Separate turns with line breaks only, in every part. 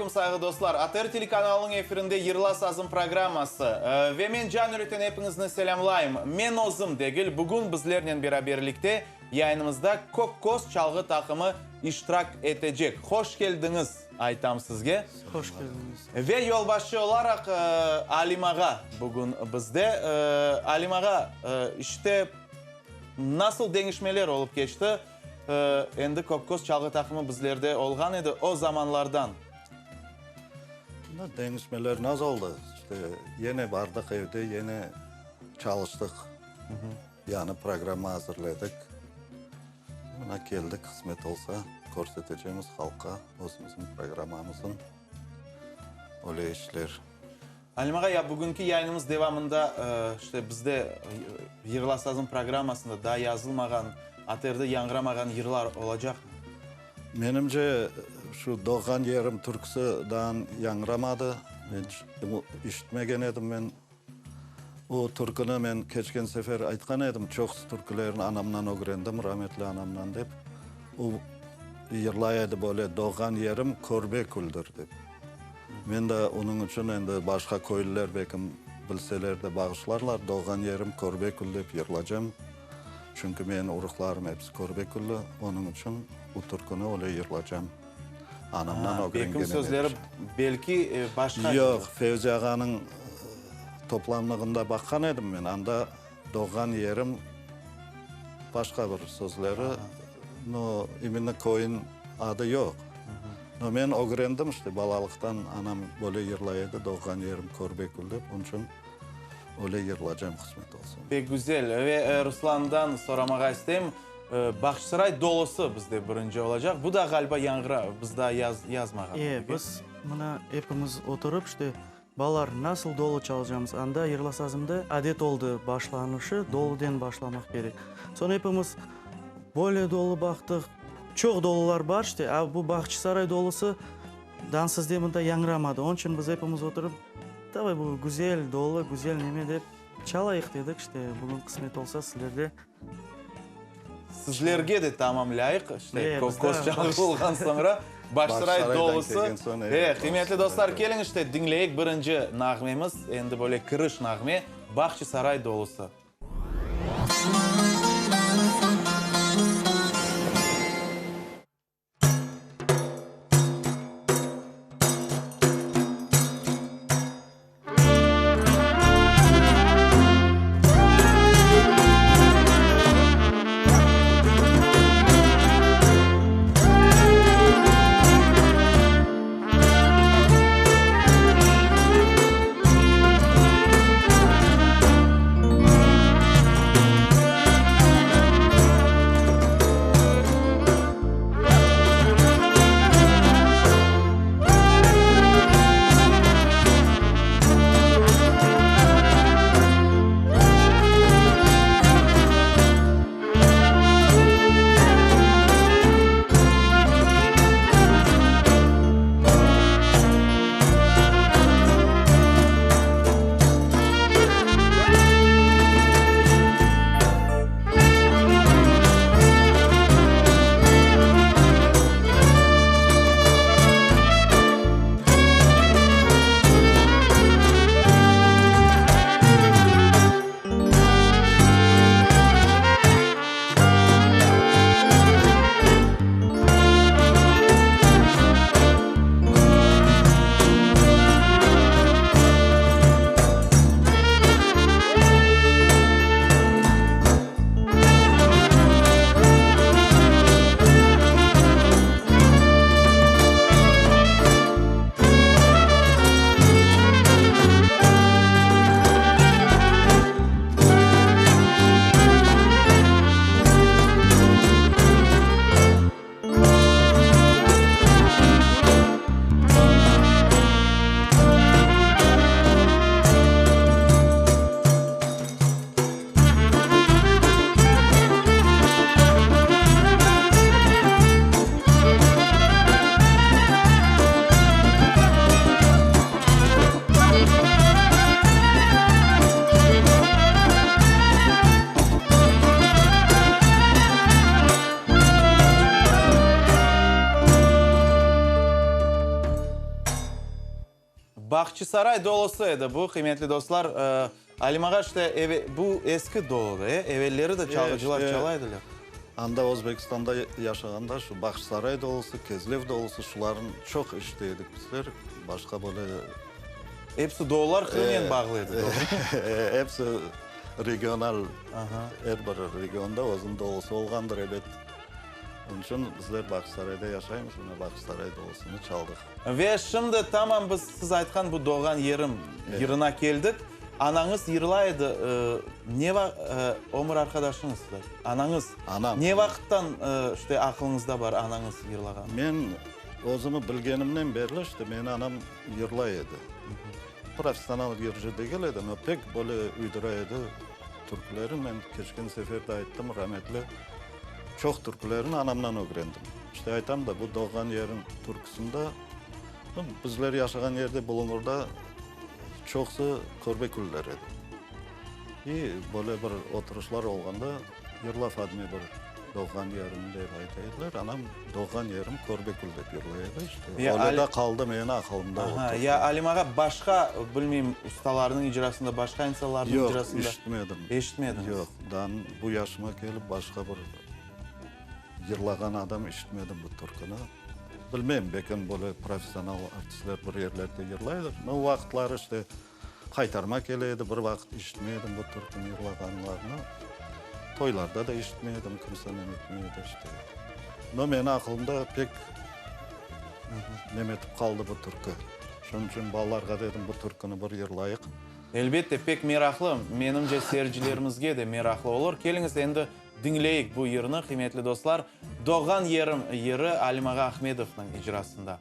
aleyküm, sayğı dostlar! ATR telekanalınıñ efirinde Yırla sazım programması. Ve men can yürekten epiñizni selâmlayım. Men özüm degil, bugün bizlernen beraberlikte yayınımızda Kökköz çalğı taqımı iştirak etecek. Hoş keldiñiz, aytam sizge.
Hoş keldiñiz.
Ve yolbaşçı olaraq Alim ağa bugün bizde. Alim ağa, işte, nasıl deñişmeler olıp keçti? Endi Kökköz çalğı taqımı bizlerde olğan edi o zamanlardan.
Deñişmeler naz oldı? İşte, yene bardıq evde, yene çalıştıq, yañı programma azırladık. Mına keldik, qısmet olsa, körsetecemiz halqqa özümizniñ programmamıznı. Öyle işler.
Alim ağa, ya bugünki yayınımız devamında, işte, bizde Yırla sazım programmasında daa yazılmağan, ATRde yañğıramağan yırlar olacaqmı?
Menimce, şu Doğğan yerim türküsi daa yañğıramadı. İşitmegen edim men. O türküni men keçken sefer aytqan edim, çoqusı türkülerni anamdan ögrendim, rametli anamdan dep. O yırlay edi böyle, Doğğan yerim Körbeküldir dep. Men de onıñ içün endi başqa köylüler belkim bilseler de bağışlarlar, Doğğan yerim Körbekül dep yırlacam. Çünki menim uruqlarım episi Körbekülli, onıñ içün bu türküni öyle yırlacam. Anamdan ögrengenim
Bekim sözleri belki başqa.
Yoq, Fevzi ağanıñ toplamlığında baqqan edim men, anda doğğan yerim başqa bir sözleri, no, iminno köyün adı yoq. No, men ögrendim işte, balalıqtan anam böyle yırlay edi, Doğğan yerim Körbekül dep, onıñ içün öyle yırlacam, qısmet olsa.
Pek güzel. Ve Ruslandan soramağa isteyim, Bağçasaray dolusı bizde birinci olacaq. Bu da, ğaliba, yañğıra, biz daa yazmağan.
E, biz mına epimiz oturıp, işte, balalar, nasıl dolu çalacamız? Anda Yırla sazımda adet oldı, başlanışı doludan başlamaq kerek. Soñ epimiz böyle dolu baqtıq, çoq dolular bar, işte, a bu Bağçasaray dolusı dan sizde mında yañğıramadı. Onıñ içün biz epimiz oturıp, davay bu güzel dolu, güzel neme dep çalayıq dedik, işte, bugün qısmet olsa sizlerde.
Sizlerge de tamam lâyıq, işte, köz çalğı olğan soñra, Başsaray dolusı. E, qıymetli dostlar, keliñ, işte, diñleyik birinci nağmemiz, endi böyle kiriş nağme, Bahçisaray dolusı. Bahçisaray dolusı edi bu, qıymetli dostlar. Alim ağa, işte, bu eski doludı, e? Evelleri de çalğıcılar çala ediler.
Anda Özbekistanda yaşağanda şu Bahçisaray dolusı, Kezlev dolusı, şularnı çoq işite edik bizler. Başqa böyle.
Episi dolular Qırımnen bağlı edi, doğru?
Episi regional, er bir regionda özüniñ dolusı olğandır, ebet. Onıñ içün bizler Bahçisarayda yaşaymız, mına Bahçisaray dolusını çaldıq.
Ve şimdi tamam biz siz aytqan bu Doğğan yerim yırına keldik. Anañız yırlay edi, ne va, ömür arqadaşıñız, anañız,
Anam.
ne vaqıttan işte aqılıñızda bar anañız yırlağanı?
Men özümi bilgenimden berli işte meni anam yırlay edi. Professional yırcı degil edi, amma pek böyle uydura edi türküleri. Men keçken sefer de ayttım, rametli çoq türkülerini anamdan ögrendim. İşte aytam da, bu Doğğan yerim türküsinde, bizler yaşağan yerde, Bulunğurda çoqusı körbeküller edi. İ böyle bir oturışlar olğanda, yırla Fadime bir Doğğan yerim dep ayta ediler. Anam Doğğan yerim Körbekül dep yırlay edi. İşte öyle de qaldı meni aqılımda o türkü.
Ya Alim ağa, başqa, bilmeyim, ustalarnıñ icrasında, başqa insanlarnıñ icrasında?
Yoq, işitmedim.
Eşitmediñiz?
Yoq, daa bu yaşıma kelip başqa bir. Yırlağan adam işitmedim bu türküni. Bilmeyim, belki böyle professional artistler bir yerlerde yırlaydır. No, o vaqıtları işte qaytarma kele edi, bir vaqıt işitmey edim bu türküni yırlağanlarını. Toylarda da işitmey edim, kimse nemetmey edi işte. No, meni aqılımda pek nemetip qaldı bu türkü. Şunıñ içün balalarğa dedim, bu türküni bir yırlayıq.
Elbette, pek meraqlı, menimce, seyircilerimizge de meraqlı olur. Keliñiz, endi Diñleyik bu yırnı, qıymetli dostlar, Doğğan yerim yırı Alim ağa Ahmedovnıñ icrasında.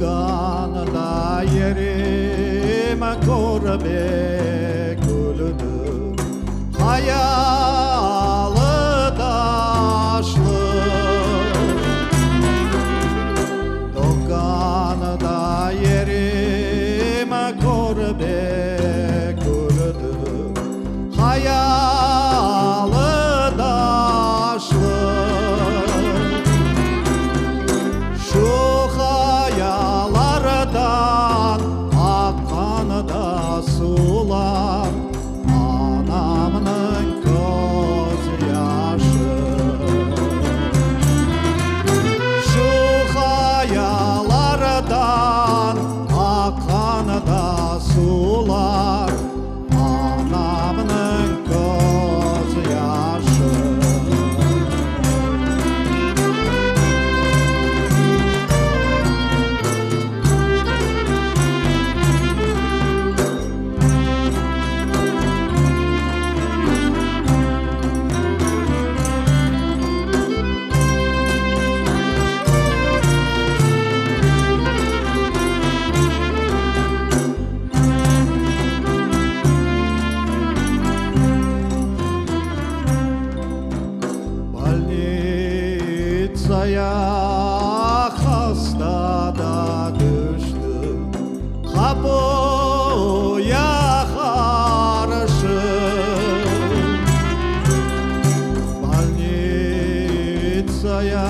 Doğğan yerim Körbeküldir, Hayalı taşlı. Doğğan da yerim Körbeküldir, Hayalı taşlı. Şu hayalardan aqqan da sular, Anamnıñ közyaşı. Şu hayalardan aqqan da sular, Anamnıñ közyaşı. Bolnitsaya hasta da tüştim, Qapuya qarşı. Bolnitsaya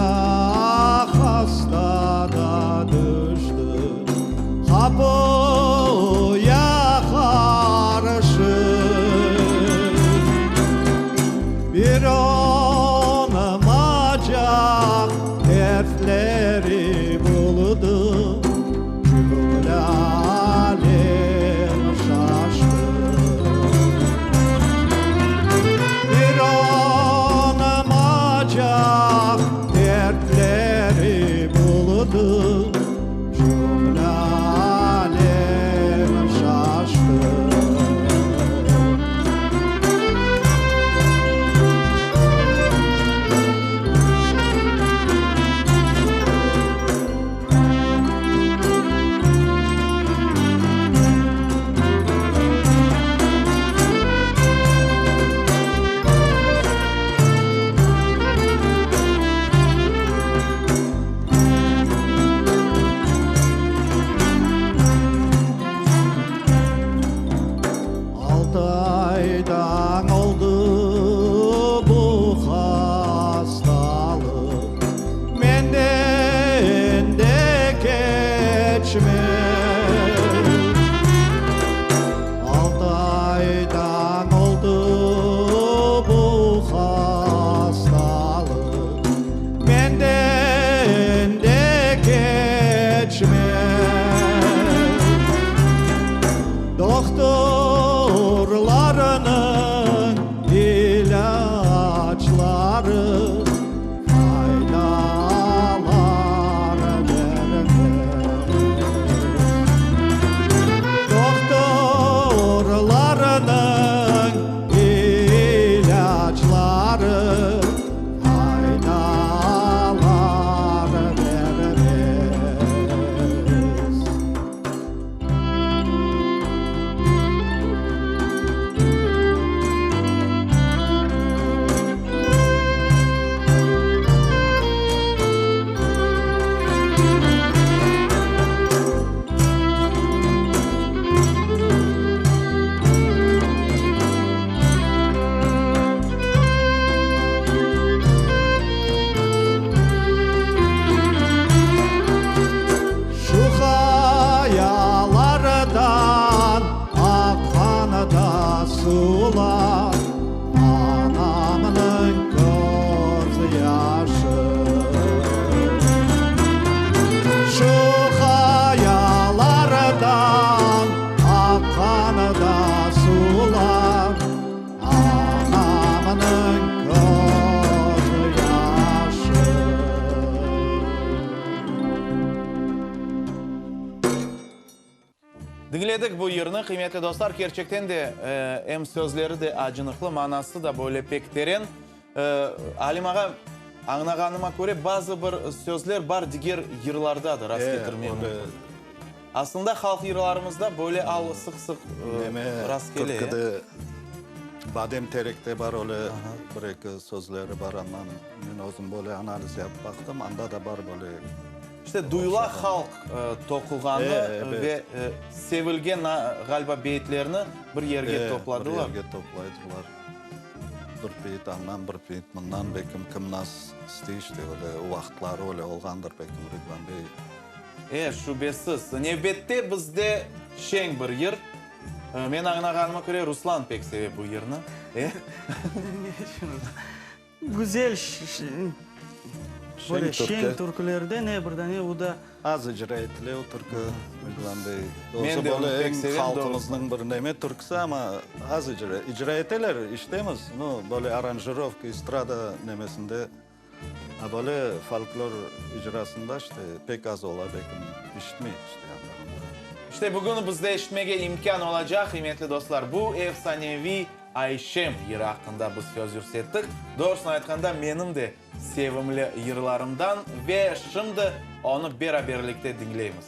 hasta da tüştim, Qapuya qarşı. Bir onmacaq dertleri buldım, Cümle alem şaştı. Bir onmacaq dertleri buldım, Cümle alem şaştı. keçmez. Altı aydan oldı bu hastalıq, Menden de keçmez. Dohturlarnıñ ilâcları faydalar bermez. Dohturlarnıñ ilâcları faydalar bermez. Şu qayalardan aqqan da suvlar, Anamnıñ közyaşı. Şu qayalardan aqqan da suvlar, Anamnıñ közyaşı.
Diñledik bu yırnı, qıymetli dostlar, kerçekten de em sözleri de acınıqlı, manası da böyle pek teren. Alim ağa, añlağanıma köre, bazı bir sözler bar diger yırlarda da rast ketirme mümkün. Aslında halq yırlarımızda böyle al sıq-sıq rast kele.
Türküde Badem terekte bar öyle bir-eki sözleri bar, andan men özüm böyle analiz yapıp baqtım, anda da bar böyle.
İşte, duyula halq toquğanı ve sevilgen, ğaliba, beyitlerni bir yerge topladılar.
Bir yerge toplaydılar. Bir beyit andan, bir beyit mından, belkim kim nas istey, işte, öyle o vaqıtları öyle olğandır, belkim, Ridvan bey.
E, şübesiz. Nevbette bizde şeñ bir yır. Men añlağanıma köre, Ruslan pek seve bu yırnı. E?
Ne içün? Güzel, böyle şeñ türkülerden e, bir dane o da.
Az icra etile o türkü, Ridvan bey.
Men de onı pek sevem, doğrusı.
Halqımıznıñ bir neme türküsi, amma az icra, icra eteler, işitemiz, no, böyle aranjirovka, estrada nemesinde, a böyle folklor icrasında işte pek az ola, belki işitmeyik işte anda-mında.
İşte bugün bizde işitmege imkân olacaq, qıymetli dostlar, bu efsaneviy Ayşem yırı aqqında biz söz yürsettik. Doğrusını aytqanda, menim de sevimli yırlarımdan ve şimdi onı beraberlikte diñleymiz.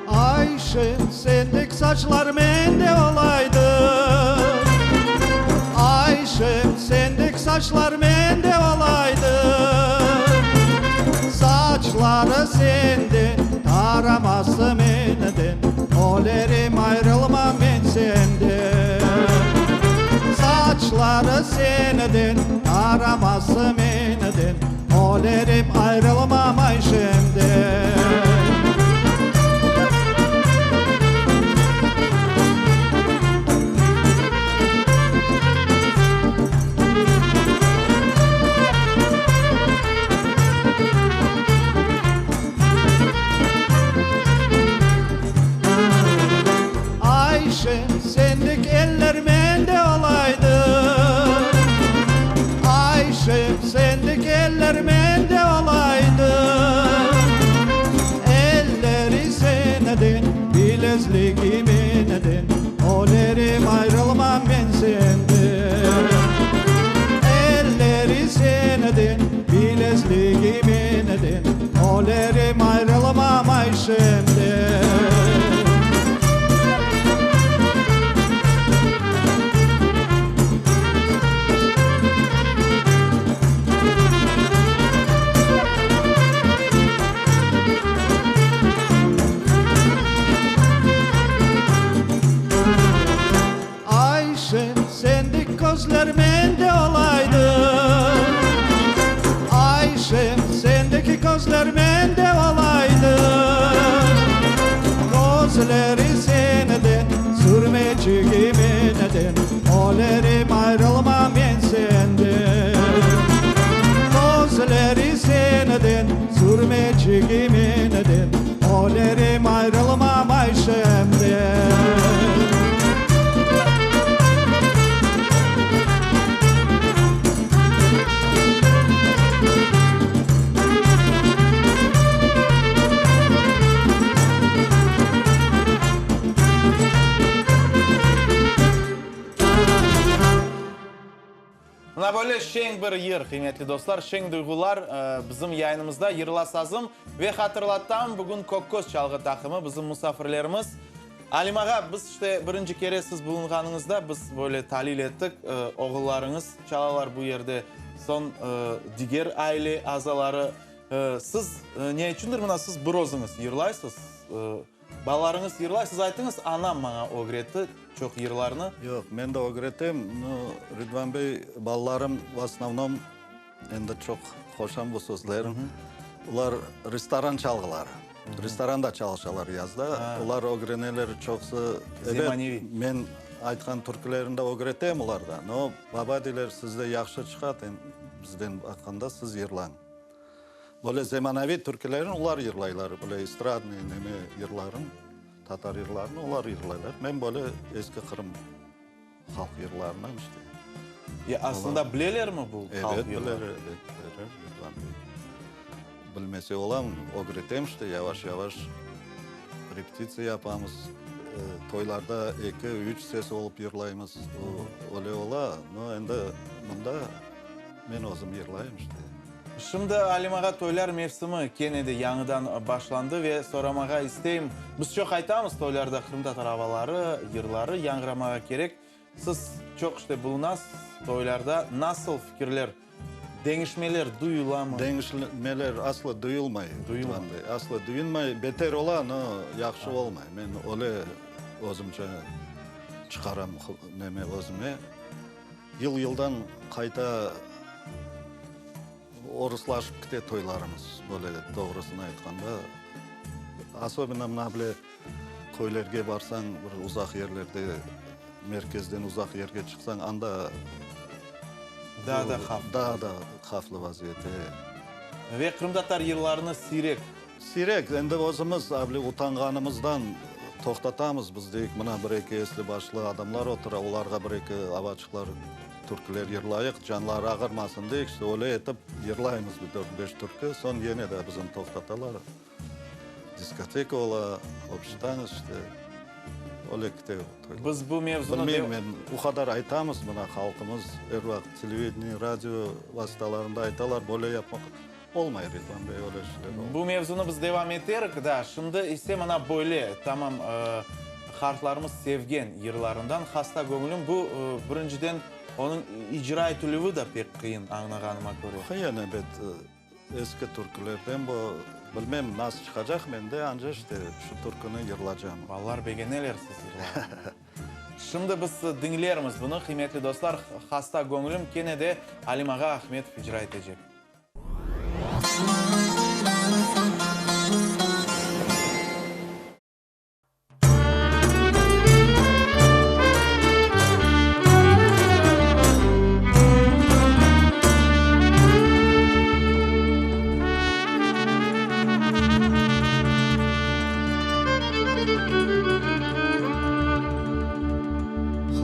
Ayşem, sendek saçlar mende olaydı. Ayşem, sendek saçlar mende olaydı. Saçları senden, taraması menden, Ölerim ayrılmam men senden. Saçları senden, taraması menden, Ölerim ayrılmam Ayşemden. Ayşem, sendek eller mende olaydı. Ayşem, sendek eller mende olaydı. Elleri senden, bilezligi menden, Ölerim.
Sürmeçigimden Olerim ayrılmam men senden Közleri senden Sürmeçigimden Olerim ayrılmam Ayşemden.
Mına böyle şeñ bir yır, qıymetli dostlar, şeñ duyğular bizim yayınımızda Yırla sazım. Ve hatırlatam, bugün Kökköz çalğı taqımı bizim musafirlerimiz. Alim ağa, biz işte birinci kere siz bulunğanıñızda biz böyle talil ettik, oğullarıñız çalalar bu yerde, soñ diger aile azaları. Siz ne içündir mına siz bir özüñiz yırlaysız, balalarıñız yırlay, siz ayttıñız, anam maña ögretti çoq yırlarnı.
Yoq, men de ögretem, no, Ridvan bey, balalarım v osnovnom, endi çoq qoşam bu sözlerim, olar restoran çalğıları, restoranda çalışalar yazda, olar ögreneler çoqusı, ebet, men aytqan türkülerni de ögretem olarğa, no, baba deyler, sizde yahşı çıqa, bizden baqqanda siz yırlañ. Böyle zemanaviy türkülerni olar yırlaylar, böyle estradnıy neme yırların, tatar yırlarını olar yırlaylar. Men böyle eski Qırım halq yırlarından işte.
Ya aslında bilelermi bu halq
Ebet,
yırlarını?
biler, ebet, bileler, Ridvan bey. Bilmese olamı, ögretem işte yavaş-yavaş repetitsiya yapamız, toylarda eki, üç ses olıp yırlaymız, o, öyle ola, no, endi mında men özüm yırlayım işte.
Şimdi Alim ağa toylar mevsimi kene de yañıdan başlandı ve soramağa isteyim, biz çoq aytamız toylarda qırımtatar avaları, yırları yañğıramağa kerek. Siz çoq işte bulunasız toylarda, nasıl fikirler, deñişmeler duyulamı?
Deñişmeler asla duyulmay,
Duyulmay.
Asla duyulmay, beter ola, no yahşı olmay. Men öyle özümce çıqaram neme özüme. Yıl-yıldan qayta oruslaşıp kite toylarımız, böyle doğrusını aytqanda. Osobenno mına bile köylerge barsañ, bir uzaq yerlerde, merkezden uzaq yerge çıqsañ, anda
Daa da havflı.
Daa da havflı vaziyet, e.
Ve qırımtatar yırlarını siyrek.
Siyrek, endi özümiz avle utanğanımızdan toqtatamız, biz deyik, mına bir-eki esli-başlı adamlar otura, olarğa bir-eki avaçıqlar, türküler yırlayıq, canları ağırmasın deyik, işte öyle etip yırlaymız bir dört-beş türkü, soñ yene de bizni toqtatalar, diskoteka ola, общий tanets, işte, öyle kite toylar.
Biz bu mevzunı.
Bilmeyim men, o qadar aytamız, mına halqımız er vaqıt televideniye, radio vastalarında aytalar, böyle yapmaq. Olmay, Ridvan bey, öyle şeyler olmay.
Bu mevzunı biz devam eterik da, şimdi ise mına böyle, tamam, hartlarımız sevgen yırlarından Hasta göñlüm, bu, birinciden, onıñ icra etilüvi da pek qıyın, añlağanıma köre.
Qıyın, ebet, eski türkülerden bu, bilmem, nasıl çıqacaq mende, anca işte şu türküni yırlacam.
Balalar begeneler siz yırlağanı. Şimdi biz diñlermiz bunı, qıymetli dostlar, Hasta göñlüm kene de Alim ağa Ahmetov icra etecek.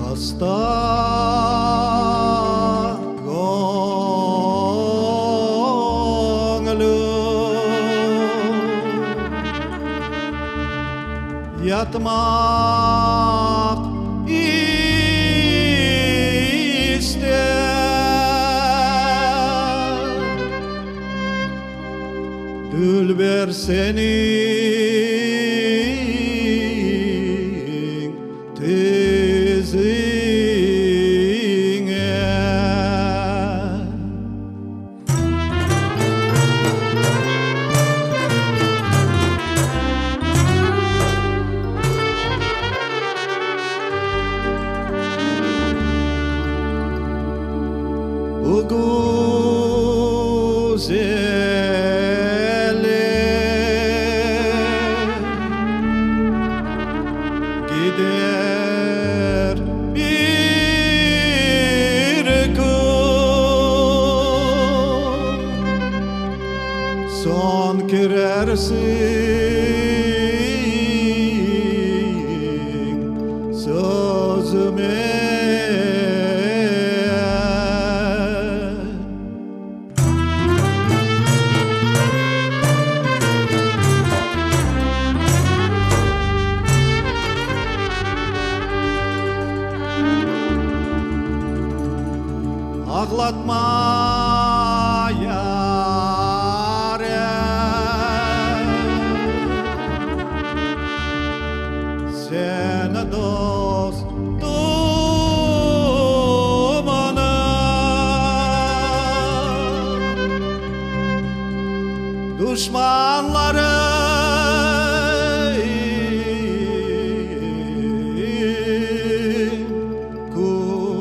Hasta göñlüm yatmaq ister. Dülber seniñ tiziñe. Bu güzelim gider. Bir kün Soñ kirersiñ sözüme. Ağlatma, yare, seni dostumnı. Duşmanlarım külmesin.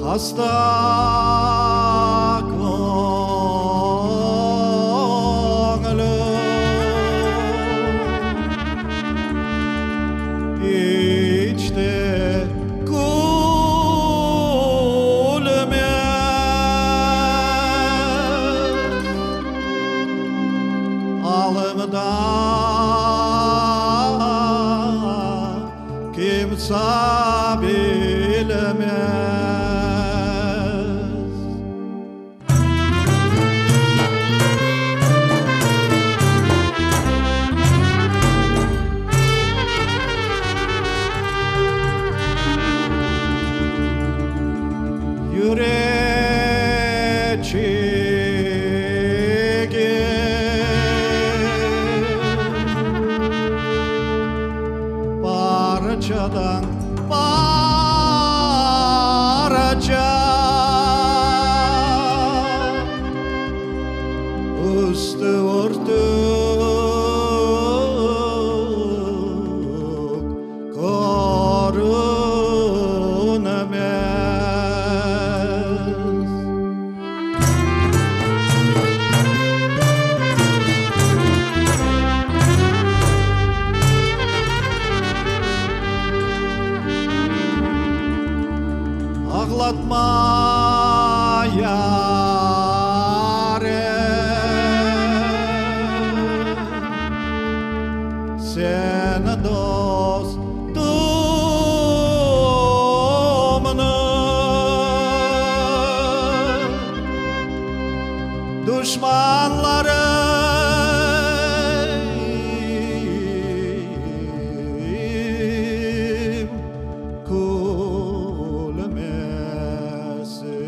Hasta köñlüm iç de külmez. Alımdan kimse bilmez. Yüreçigim parçadan parça, Üstü örtük körünmez. Ağlatma, yare, seni dostumnı. Duşmanlarım külmesin.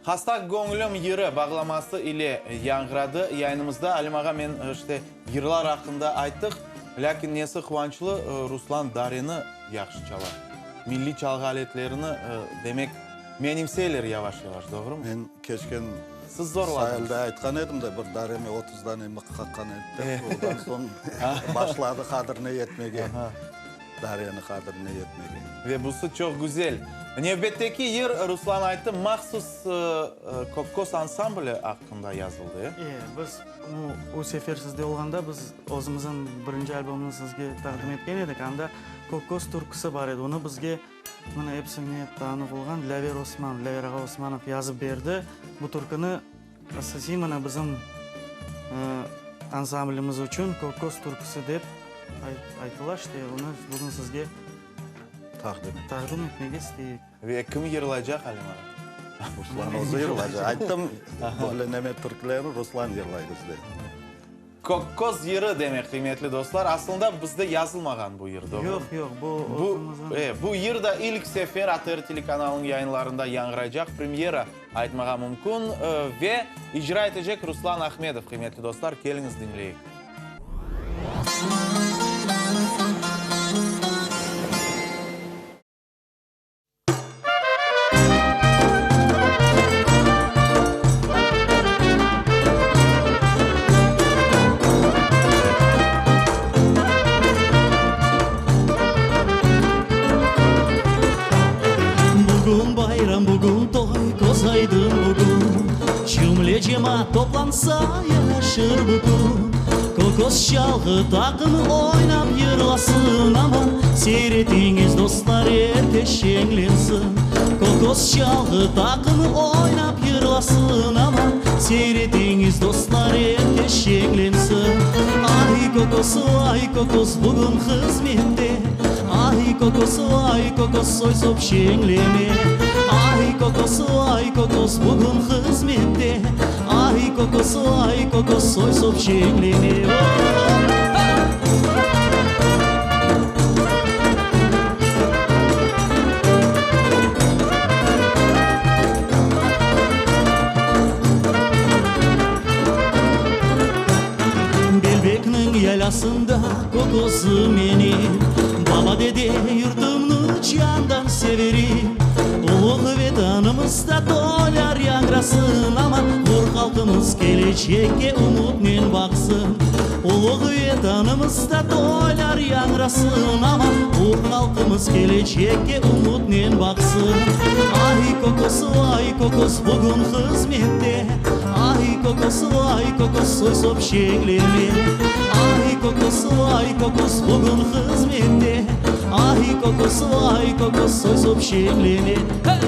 Hasta göñlüm yırı bağlaması ile yañğıradı yayınımızda. Alim ağa, men, işte, yırlar aqqında ayttıq, lâkin nesi quvançlı, Ruslan dareni yahşı çala. Milliy çalğı aletlerini, demek, menimseyler yavaş-yavaş, doğrumı?
Men keçken
Siz zorladıñız.
Sailde aytqan edim de, bir dareme 30 dane mıq qaqqan edi dep, ondan soñ başladı qadrine yetmege. Dareni qadrine yetmege.
Ve busı çoq güzel. Nevbetteki yır, Ruslan ayttı, mahsus Kokkos ansambli aqqında yazıldı, e?
E, biz o sefer sizde olğanda biz özümizniñ birinci albomını sizge taqdim etken edik. Anda Kokkos türküsi bar edi. Onı bizge, mına, episine tanıq olğan Dilâver Osmanov, Dilâver ağa Osmanov yazıp berdi. Bu türküni asasiy mına bizim ansamblimiz içün Kokkos türküsi dep aytıla. İşte, onı bugün sizge taqdim etmege isteyik.
Ve kim yırlaycaq, Alim ağa?
Ruslan özü yırlaycaq. Ayttım, böyle neme türkülerni Ruslan yırlay bizde.
Kokkoz yırı demek, qıymetli dostlar, aslında bizde yazılmağan bu yır, doğrumı?
Yoq, yoq, bu özümizniñ.
E, bu yır da ilk sefer ATR telekanalınıñ yayınlarında yañğıraycaq, premyera aytmağa mümkün, ve icra etecek Ruslan Ahmedov, qıymetli dostlar, keliñiz diñleyik.
Bugün bayram, bugün toy, köz aydın bugün, Cümle cemaat toplansa, yaraşır bugün. Kökös çalğı taqımı oynap yırlasın, Aman, seyir etiñiz, dostlar, er kes şeñlensin. Kökös çalğı taqımı oynap yırlasın, Aman, seyir etiñiz, dostlar, er kes şeñlensin. Ay, kökös, vay, kökös, bugün hızmette, Ay, kökös, vay, kökös, soy-sop şeñlene. Ay, kökös, vay, kökös, bugün hızmette, Ay, kökös, vay, kökös, soy-sop şeñlene. Belbekniñ yaylasında kökösüm menim, Baba-dede yurtumnı candan severim. Uluğ Vetanımızda toylar yañrasın, Aman, ğur halqımız kelecekke ümütnen baqsın. Uluğ Vetanımızda toylar yañrasın, Aman, ğur halqımız kelecekke ümütnen baqsın. Ay, kökös, vay, kökös, bugün hızmette, Ay, kökös, vay, kökös, soy-sop şeñlene. Ay, kökös, vay, kökös, bugün hızmette, Ay, kökös, vay, kökös, soy-sop şeñlene. Hey!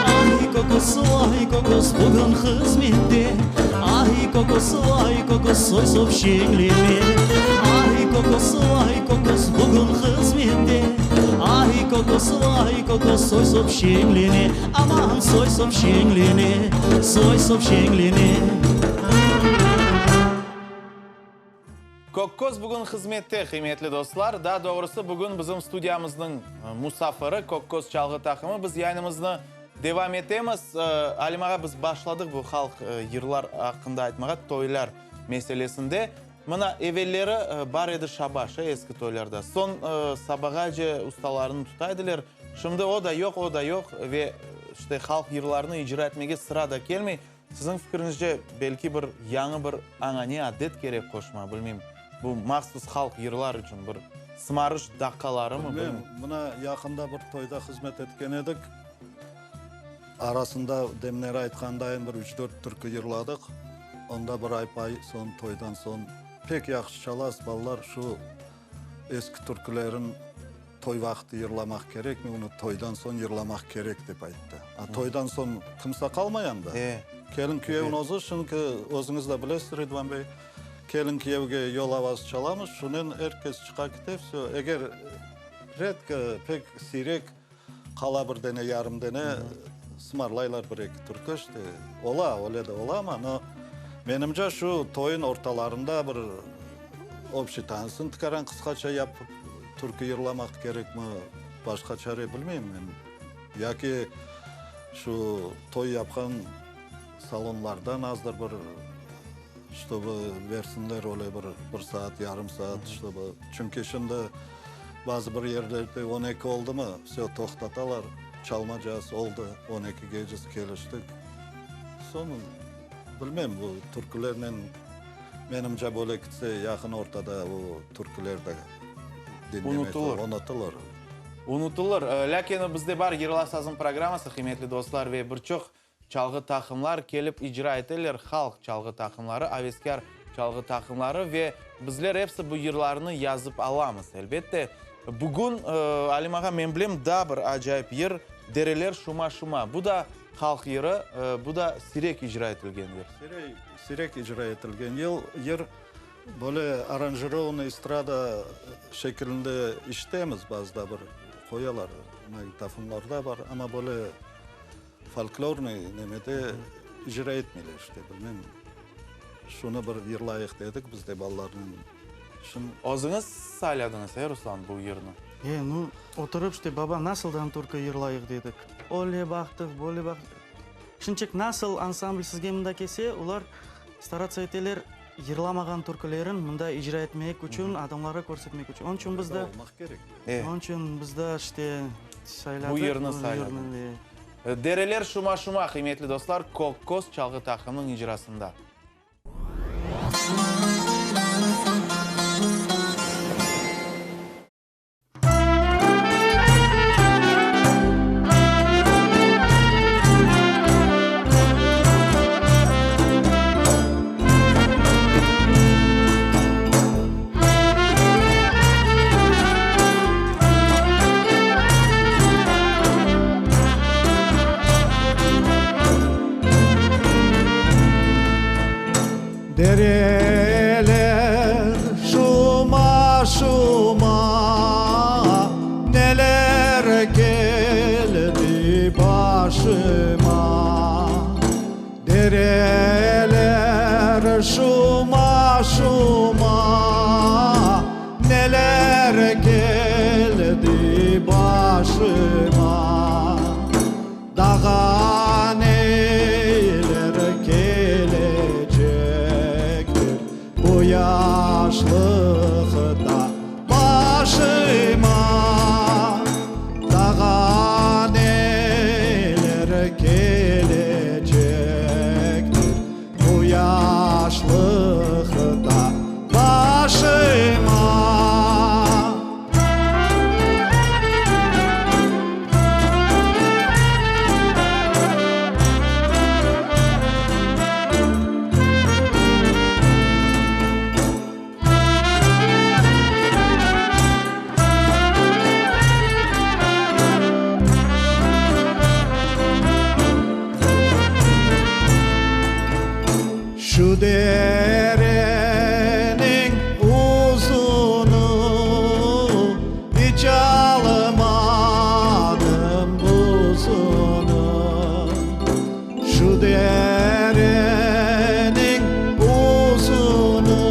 Ay, kokos, vay, kokos, bugün hızmette, Ay, kokos, vay, kokos, soy-sop şeñlene. Ay, kokos, vay, kokos, bugün hızmette, Ay, kokos, vay, kokos, soy-sop şeñlene. Aman, soy-sop şeñlene, soy-sop şeñlene.
Kökköz bugün hızmette, qıymetli dostlar. Daa doğrusı, bugün bizim studiyamıznıñ musafiri, Kökköz çalğı taqımı. Biz yayınımıznı devam etemiz. Alim ağa, biz başladıq bu halq yırlar aqqında aytmağa, toylar meselesinde. Mına, evelleri bar edi şabaş, e, eski toylarda. Soñ sabağace ustalarnı tuta ediler. Şimdi o da yoq, o da yoq ve, işte, halq yırlarını icra etmege sıra da kelmey. Siziñ fikriñizce, belki bir yañı bir añane, adet kerek qoşma, bilmeyim, bu mahsus halq yırlar içün bir sımarış daqqalarımı,
Bilmem,
bilmeyim.
mına yaqında bir toyda hızmet etken edik. Arasında demleri aytqandayın bir üç-dört türkü yırladıq. Onda bir aypay soñ, toydan soñ pek yahşı çalasız, balalar, şu eski türkülerin toy vaqtı yırlamaq kerekmi, onı toydan soñ yırlamaq kerek, dep ayttı. A toydan soñ kimse qalmay anda. Kelin-küyevniñ özü, çünki özüñiz de bilesiz, Ridvan bey, kelin-küyevge yol avası çalamız, şunen er kes çıqa kete, vsö. Eger redko, pek siyrek Qala bir dene, yarım dene sımarlaylar bir-eki türkü, işte, ola, öyle de ola, amma, no, menimce, şu toyun ortalarında bir obşiy tanısın tikaran qısqaça yapıp türkü yırlamaq kerekmi, başqa çare bilmeyim men. Yaki şu toy yapqan salonlardan azdır bir, ştobı bersinler öyle bir, bir saat, yarım saat, ştobı, çünki şimdi Bazı bir yerlerde 12 oldımı, vsö, toqtatalar, çalmacaz, oldı, on ekige biz keliştik. Soñ, bilmem, bu türkülernen, menimce, böyle kitse, yaqın ortada bu türküler de diñlemek
Unutılır.
Unutılır.
Unutılır. Lâkin bizde bar Yırla sazım programması, qıymetli dostlar, ve bir çoq Çalğı taqımlar kelip icra eteler, halq çalğı taqımları, aveskâr çalğı taqımları ve bizler episi bu yırlarnı yazıp alamız, elbette. Bugün, Alim ağa, men bilem, daa bir acayip yır, Dereler şuma-şuma. Bu da halq yırı, bu da siyrek icra etilgen yır.
Siyrek icra etilgen yır, böyle aranjirovannıy estrada şekilinde işitemiz, bazıda bir qoyalar, magnitofonlarda bar, amma böyle Folklornıy nemede icra etmeyler işte, bilmem. Şunı bir yırlayıq dedik biz de balalarnen. Şun.
Özüñiz sayladıñız, e, Ruslan, bu yırnı?
E, nu, oturıp işte, baba, nasıldan türkü yırlayıq dedik. Öyle baqtıq, böyle baqtıq. Şimçik nasıl ansambl sizge mında kelse, olar staratsiya eteler yırlamağan türkülerin mında icra etmek içün, adamlarğa körsetmek içün. Onıñ içün biz de.
Olmaq kerek.
Onıñ içün biz de işte sayladıq.
Bu yırnı sayladıq. Dereler şuma-şuma, qıymetli dostlar, Kök-Köz çalğı taqımınıñ icrasında.
Dereler şuma-şuma, neler keldi başıma. Dereler şuma-şuma, neler keldi başıma. Daha neler kelecektir bu yaşlıqta başıma. Daha neler kelecektir bu yaşlıqta başıma. Şu dereniñ uzunı iç almadım buzunı. Şu dereniñ uzunı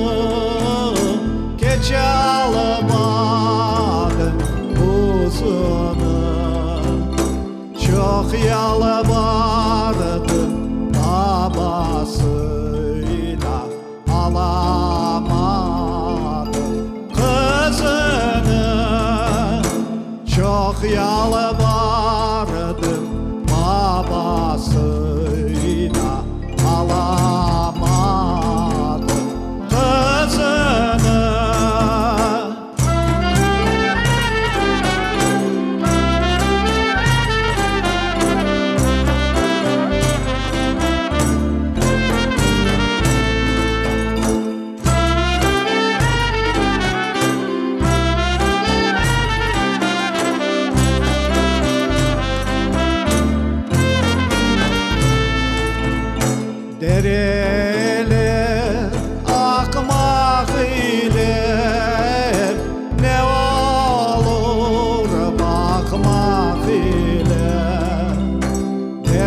keçalmadım buzunı. Çoq yalvardım babasına, alamadım qızını. Çoq yalvardım babasına, alamadım qızını.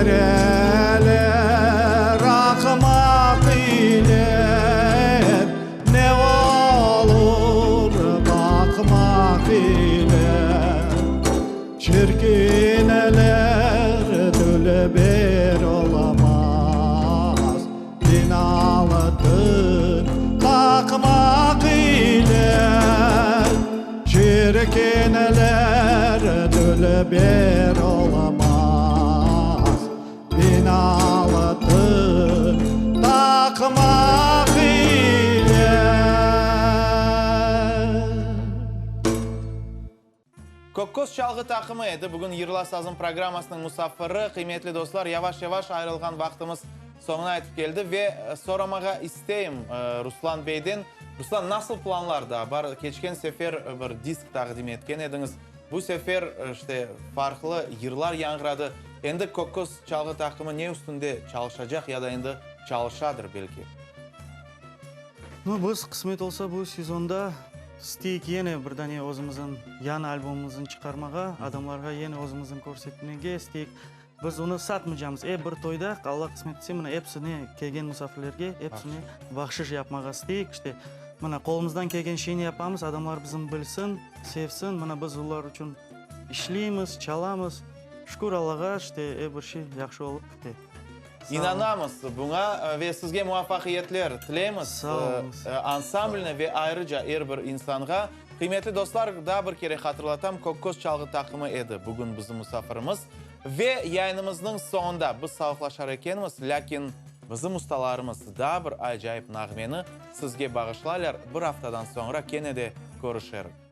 Dereler aqmaq ile, Ne olur baqmaq ile. Çirkineler dülber olamaz, 1006 taqmaq ile. Çirkineler dülber olamaz, 1006 taqmaq ile.
Kökköz çalğı taqımı edi bugün Yırla sazım programmasınıñ musafiri. Qıymetli dostlar, yavaş-yavaş ayrılğan vaqtımız soñuna yetip keldi ve soramağa isteyim Ruslan beyden, Ruslan, nasıl planlar daa bar? Keçken sefer bir disk taqdim etken ediñiz, bu sefer, işte, farqlı yırlar yañğıradı. Endi Kökköz çalğı taqımı ne üstünde çalışacaq ya da endi çalışadır belki?
Nu, biz, qısmet olsa, bu sezonda isteyik yene bir dane özümizniñ yañı albomımıznı çıqarmağa, adamlarğa yene özümizni körsetmege isteyik. Biz onı satmaycamız, ep bir toyda, Alla qısmet etse, mına episine, kelgen musafirlerge episine bahşış yapmağa isteyik. İşte, mına, qolumızdan kelgen şeyni yapamız, adamlar bizni bilsin, sevsin, mına biz olar içün işleymiz, çalamız. Şükür Allağa, işte, ep bir şey yahşı olıp kite.
İnanamız buña ve sizge muvafaqiyetler tileymiz,
Sağ oluñız.
Ansambline ve ayrıca er bir insanğa. Qıymetli dostlar, daa bir kere hatırlatam, Kökköz çalğı taqımı edi bugün bizim musafirimiz. Ve yayınımıznıñ soñunda biz sağlıqlaşar ekenmiz, lâkin bizim ustalarımız daa bir acayip nağmeni sizge bağışlaylar. Bir aftadan soñra kene de körüşerik.